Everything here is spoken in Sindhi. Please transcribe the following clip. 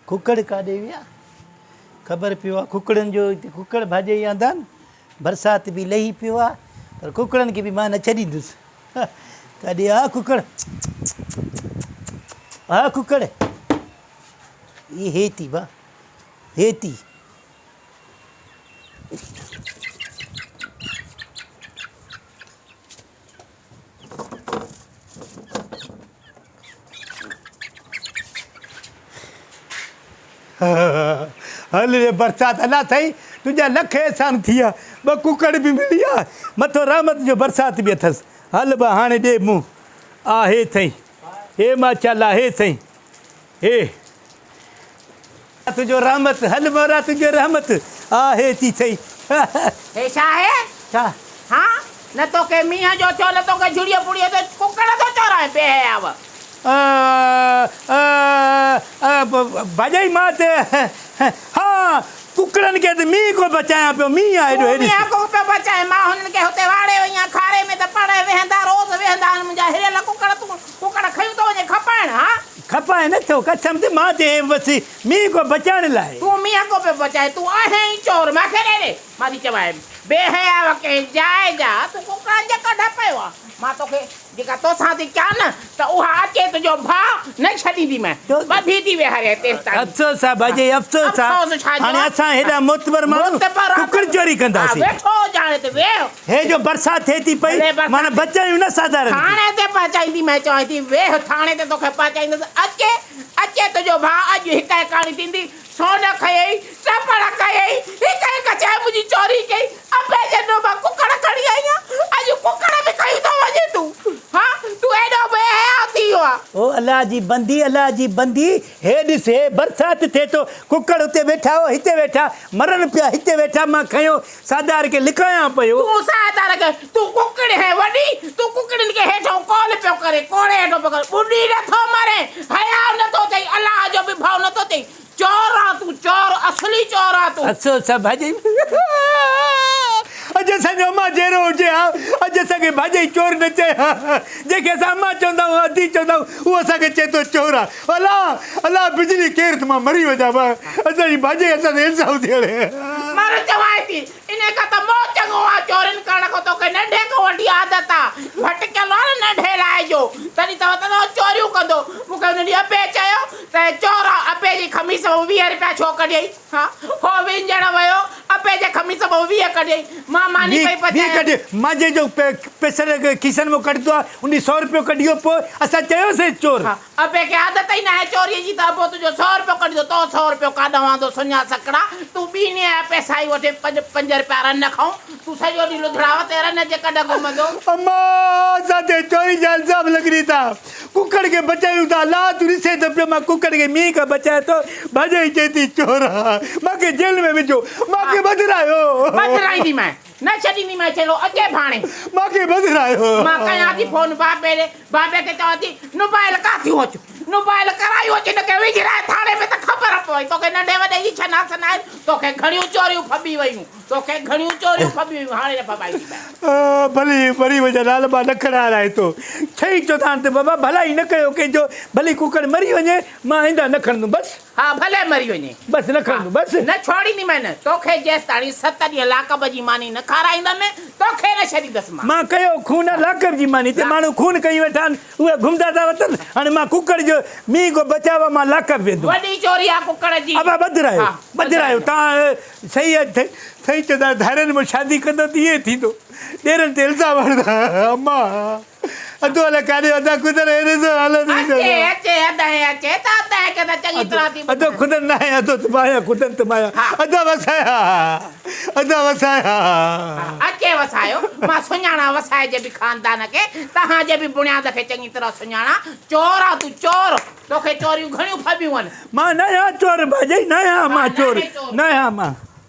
ڪڪڙ ڪاڏي ويا؟ خبر پيو آ ڪڪڙن جو هتي ڪڪڙ ڀاڄائي آندا آهن. برسات به لهي پيو آ پر ڪڪڙن کي به مان نه ڇڏيندس. ڪاڏي آ ڪڪڙ؟ آ ڪڪڙ. هي هي ٿي با هي ٿي. هل ري برسات الا سائين تنهنجا لک احسان ٿي ويا ٻه ڪڪڙ به ملي ويا مٿو رحمت جو برسات به اٿس هل به هاڻي ڏي منهن آ هي سائين هي ماشاءالله هي سائين هي تنهنجو رحمت هل مورا تنهنجو رحمت آ هي ٿي ٿئي. هي ڇا آهي؟ ڇا؟ ها نه توکي مينهن جو ٿيو نه توکي جهڙيء پڙيء جو ڪڪڙ ٿو چورائين بي حياء. ڀاڄائي مان ته ها ڪڪڙن کي ته مينهن کان بچايان پيو مينهن آ هيڏو تون مينهن کان پيو بچائين مان هنن کي هتي واڙي وئي آهيان کاري ۾ ته پڙهه ويهندا روز ويهندا آهن منهنجا هريل ڪڪڙ تون ڪڪڙ کنيون ٿو وڃين کپائڻ ها. کپائي نه ٿو قسم تي مان ته بس مينهن کان بچائڻ لاء. تون مينهن کان پيو بچائين تون آهين ئي چور مان کي ڏي ڏي مان ٿي چوانء بي حياء ڪنهن جاء جا تون ڪڪڙن جي ڪڍ پيو آ مان توکي جيڪا توسان ٿي ڪيان نه ته اها اچي تنهنجو ڀاء نه ڇڏينديمانء ٻڌي ٿي ويهاريانء تيستائين. افسوس آ ڀاڄائي افسوس آ هاڻي اسان هيڏا معتبر ماڻهو ڪڪڙ چوري ڪنداسين. ويٺو هجان هتي ويهه. هي جو برسات ٿئي ٿي پئي معنيٰ بچايون نه ساڌارن کي. ٿاڻي تي پهچائينديمانء چوانء ٿي ويهه ٿاڻي تي توکي پهچائيندس اچي اچي تنهنجو ڀاء اڄ هڪ هڪاڻي ٿيندي سون کنيئي ٽپڙ ڪيئي هڪ هڪ شيء منهنجي چوري ڪئي ابي جي ڏنو مان ڪڪڙ کڻي آئي آهيان اڄ ڪڪڙ به کنيون ٿو وڃين تون ها تون ايڏو بي حياء ٿي ويو آهين. او الله جي بندي الله جي بندي هي ڏس هي برسات ٿئي ٿو ڪڪڙ اتي ويٺا هو هتي ويٺا مرن پيا هتي ويٺا مان کنيو ساڌار کي لڪايان پيو. تون ساڌار کي تون ڪڪڙ هين وڏي تون ڪڪڙين کي هيٺئون ڪول پيو ڪرين ڪوڙي هيٺو پيو ڪرين ٻڏي نه ٿو مرين حياء نه ٿو ٿئي الله جو به ڀؤ نه ٿو ٿئي چور آن تون چور اصلي چور آن تون. افسوس آ ڀاڄائي اڄ اسان جو امان جيئرو هجي ها اڄ اسان کي ڀاڄائي چور نه چئي ها جنهن کي اسان امان چوندا آهيون ادي چوندا آهيون اهو اسان کي چئي ٿو چور آ الا الا بجلي ڪير ته مان مري وڃان ها اسان جي ڀاڄائي اسان تي انصاف ٿيڻ. مر چوانء ٿي انهيء کان ته مئو چڱو آ، چورين ڪرڻ کان توکي ننڍي کان وٺي عادت آ، ڀٽڪيل آ نه ننڍي لاء جو، تڏهن ته وتندو چوريون ڪندو. مون کي ان ڏينهن ابي چيو ته هي چور آ، ابي جي خميس مان 20 رپيا ڇو ڪڍيئي؟ ها، هو وهنجڻ ويو، ابي جي خميس مان 20 ڪڍيئي، مان ماني پئي 20 پچايان. ڪڍي، مانجهي جو پئسن کيسن مان ڪڍندو آ، ان ڏينهن سئو رپيو ڪڍي ويو، پوء اسان چيوسين چور. ها، ابي کي عادت ئي ناهي چوريء جي ته ابو تنهنجو سئو رپيو ڪڍندو، تو سئو رپيو ڪاڏانهن آندو سڃا سڪڙا، تون ٻيڻيء جا پئسا ئي وٺي پنج پنج رپيا رن کائون، تون سڄو ڏينهن لڌڙاوت تي رن جي ڪڍ گهمندو. اما اسان تي چوري جا الزام لڳني ٿا، ڪڪڙ کي بچايون ٿا، الله تون ڏسين ٿو پيو مان ڪڪڙ کي مينهن کان بچايان ٿو، ڀاڄائي چئي ٿي چور آ، مان کي جيل ۾ وجهو، مان کي ٻڌرايو. ٻڌرائينديمانء، نه ڇڏينديمانء ڇيلو اچي ڀاڻي. مان کي ٻڌرايو. مان ڪيان ٿي فون بابي ڏي. بابي کي چوان ٿي، نوبائل ڪاٿيون اچ، نوبائل ڪرايون اچ، هن کي وجهرائي ٿاڻي ۾ ته خبر پوي، توکي ننڍي وڏي جي ڇناس ناهي، توکي گهڻيون چوريون ڦٻي ويون، توکي گهڻيون چوريون ڦٻي ويون، هاڻي نه ڦٻائينديمانء. ڀلي مري وڃان لال مان نه کڻان هلائي ٿو. ڇئي چوڌان ته بابا ڀلائي نه ڪيو ڪنهن جو، ڀلي ڪڪڙ مري وڃي، مان آئنده نه کڻندم بس. ها ڀلي مري وڃي. بس نه کڻندم بس. نه ڇوڙينديمانء نه، توکي جيستاڻي ست ڏينهن لاڪب جي ماني نه کارائيندم، توکي نه ڇڏيندس مان. مان ڪيو خون آ لاڪب جي ماني تي ماڻهو خون ڪيون ويٺا آهن، اهي گهمندا ٿا وتن، هاڻي مان ڪڪڙ جو مينهن کان بچاء آ مان لاڪب ويندم. وڏي چوري آ ڪڪڙ جي. ابا ٻڌرايو ٻڌرايو تان صحيح صحيح چوندا ڌارين مان شادي ڪندو ته ائين ٿيندو ڏيرن تي الزام هڻندا اما. ادو الائي ڪاڏي ادا خدر هي ڏسو حالت اچي اچي ادا هي اچي ته ادا هي کي ته چڱي طرح ٿي ادو خدر نه آهي ادو ته مايا خدر ته مايا ادا وسايا ادا وسايا اچي وسايو مان سڃاڻان وسائي جي به خاندان کي تهان جي به بڻياد کي چڱي طرح سڃاڻان چور آ تون چور توکي چوريون گهڻيون ڦٻيون آهن مان نه آهيان چور ڀاڄائي نه آهيان مان چور نه آهيان مان.